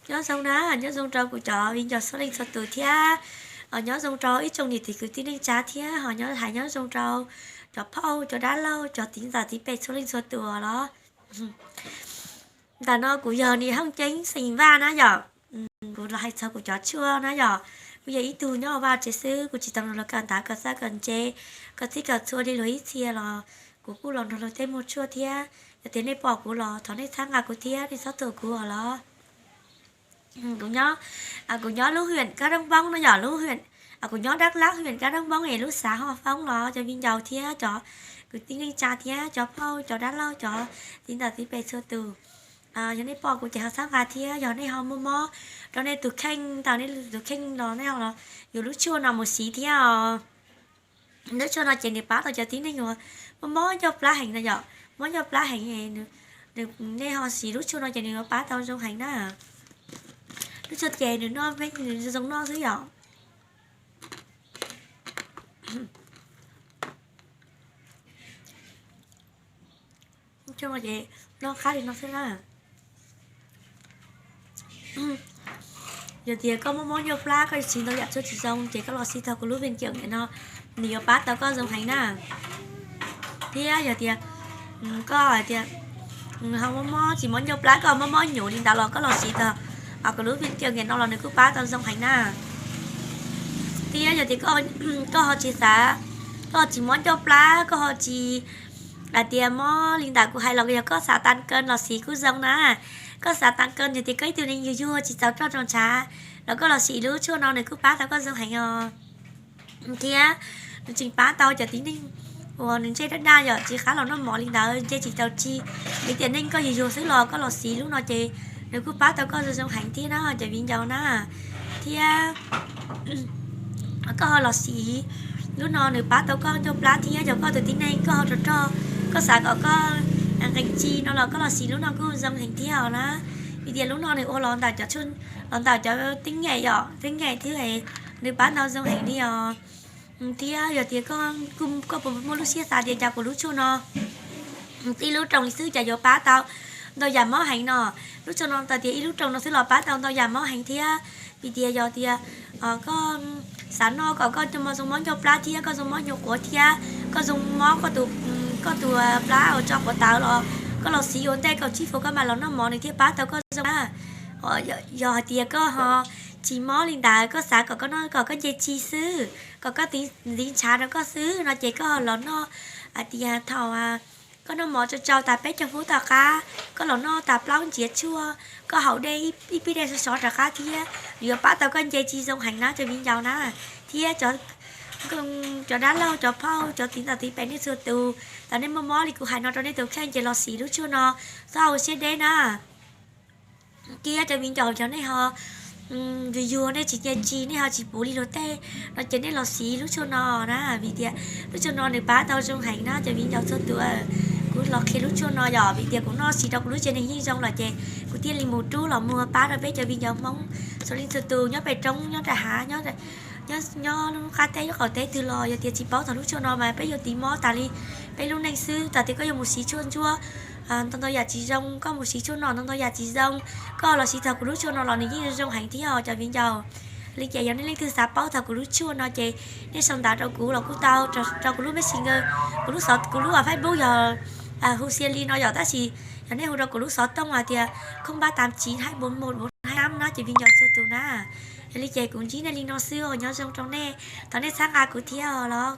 Nyob zoo na, nyob zoo rau kuv cov viv ncaus txhua leej txhua tus thiab, nyob zoo rau ib tsoom niam txiv kwv tij neej tsa thiab ho nyob hais nyob zoo rau cov phauj cov dab laug cov txiv ntxawm txiv pem txhua leej txhua tus los. Ntawm no kuv yog Nim Hooj Ceeb xeem Vaj na yom. Kuv los hais txog kuv cov tshuaj na yom. Kuv yog ib tug nyob vaj tsev xwb, kuv tsis tau nrog luag kawm ntawv kawm xav kawm ntse, kawm txhij kawm txhua li luag ib txhia los kuv kuj los nrog luag tej muag tshuaj thiab. Yog tias nej pom kuv los thov nej txhawb nqa kuv thiab nej txhob tuam kuv os los. Kuv nyob, kuv nyob lub huyện Krông Bông no yom, lub huyện, kuv nyob Dak Lak huyện Krông Bông es lub xav Hoob Foob los cov viv ncaus thiab cov kwv tij neej tsa thiab cov phauj cov dab laug cov txiv ntxawm txiv pem txhua tus. Yog nej pom kuv ces ho txhawb nqa thiab yog nej ho muaj mob rau nej tus kheej ntawm nej tus kheej los nej ho los yuav lub tshuaj no mus siv thiab os. Lub tshuaj no ces nws pab tau cov tib neeg uas muaj mob ncauj plab heev na yom, mob ncauj plab heev, nej ho siv lub tshuaj no ces nws yuav pab tau zoo heev na. Lub tshuaj ces nws noj peb nws zoo noj xwb yom. Ces noj qab li no xwb na. Yog tias koj muaj mob ncauj plab koj siv ntau yam tshuaj tsis zoo ces koj los siv txog kuv lub viaj kiam no, nws yuav pab tau koj zoo heev na. Thiab yog tias koj hais tias ho mob mob tsis mob ncauj plab koj mob mob nyuv li ntawd los koj los siv txog kuv lub viaj kiam no los nws kuj pab tau zoo heev na. Thiab yog tias koj ho tsis xav, koj ho tsis mob ncauj plab koj ho tsis hais tias mob li ntawd kuv hais los yog koj xav tas kaw los siv kuj zoo na. Koj xav tas kaw yog tias koj ib tug neeg yuag yuag tsis txaus roj txaus ntshav los koj los siv lub tshuaj no nws kuj pab tau koj zoo heev os. Thiab nws tseem pab tau cov tib neeg uas nws ntsej daj daj yom tsis qab los noj mov li ntawd ntsej tsis tau tsi, vim tias neej koj yuag yuag xwb los koj los siv lub no ces nws kuj pab tau koj zoo zoo heev thiab na cov viv ncaus na. Thiab koj ho los siv lub no nws pab tau koj ncauj plab thiab yog koj tus tib neeg koj ho rog rog, koj xav kom koj nqee tsi no los koj los siv lub no kuj zoo heev thiab os na. Vim tias lub no nws ua los ntawm cov, los ntawm cov teeb nyem yom, teeb nyem thiab nws pab tau zoo heev li os. Thiab yog tias koj puas muaj lub siab xav tias cas kuv lub tshuaj no ib lub roos li xwb cas yuav pab tau ntau yam mob heev no. Lub tshuaj no tas tias ib lub roos no xwb los pab tau ntau yam mob heev thiab. Vim tias yog tias koj xav noj kom koj cov mob zoo mob ncauj plab thiab koj zoo mob nyuag quav thiab koj zoo mob koj tus plab uas tso quav tawv los koj los siv ua ntej kaum tsib feeb koj mam los noj mov nws thiaj pab tau koj zoo na. Yog hais tias koj ho tsis mob li ntawd koj xav kom koj noj kom koj nce tsi xwb kom koj tiv ntshav rau koj xwb no ces koj ho los noj hais tias thaum koj noj mov tsau tsau tas peb caug feeb tom qab koj los noj tas plaub ntsiav tshuaj, koj haus dej ib pib dej sov sov rov qab thiab nws yuav pab tau koj nce tsi zoo heev na cov viv ncaus na. Thiab cov dab laug cov phauj cov txiv ntxawm txiv pem nej txhua tus, thaum nej muaj mob li kuv hais no rau nej tus kheej ces los siv lub tshuaj no, txhob ua siab deb na. Thiab cov viv ncaus cov nej ho yuag yuag nej tsis nce tsi nej ho tsis puv li luag tej no ces nej los siv lub tshuaj no na, vim tias lub tshuaj no nws pab tau zoo heev na cov viv ncaus txhua tus. Kuv los qhia lub tshuaj no yom vim tias kuv noj siv rau kuv lub tsev neeg yeej zoo lawm ces kuv thiaj li mus rub los muag pab rau peb cov viv ncaus Hmoob txhua leej txhua tus nyob pem roob nyob nram hav, nyob lub qab teb nyob qaum teb twg los yog tias tsis paub txog lub tshuaj no mas peb yuav tiv mob tas li peb lub neej xwb. Txawm tias koj yuav mus siv tshuaj ntsuab ntau ntau yam tsis zoo, koj mus siv tshuaj no ntau ntau yam tsis zoo, koj los siv txog kuv lub tshuaj no los nws yeej zoo heev thiab os cov viv ncaus. Li ces yog nej leej twg xav paub txog kuv lub tshuaj no ces nej sau ntawv rau kuv los kuj tau, rau kuv lub Messenger, kuv lub, kuv lub Facebook yog hu xia li no yom, tab sis yog nej hu rau kuv lub xov tooj hais tias không ba tám chín hai bốn một bốn hai tám no ces viv ncaus txhua tus na. Yog li ces kuv ntsib nej li no xwb os, nyob zoo rau nej, thov nej txhawb nqa kuv thiab os los.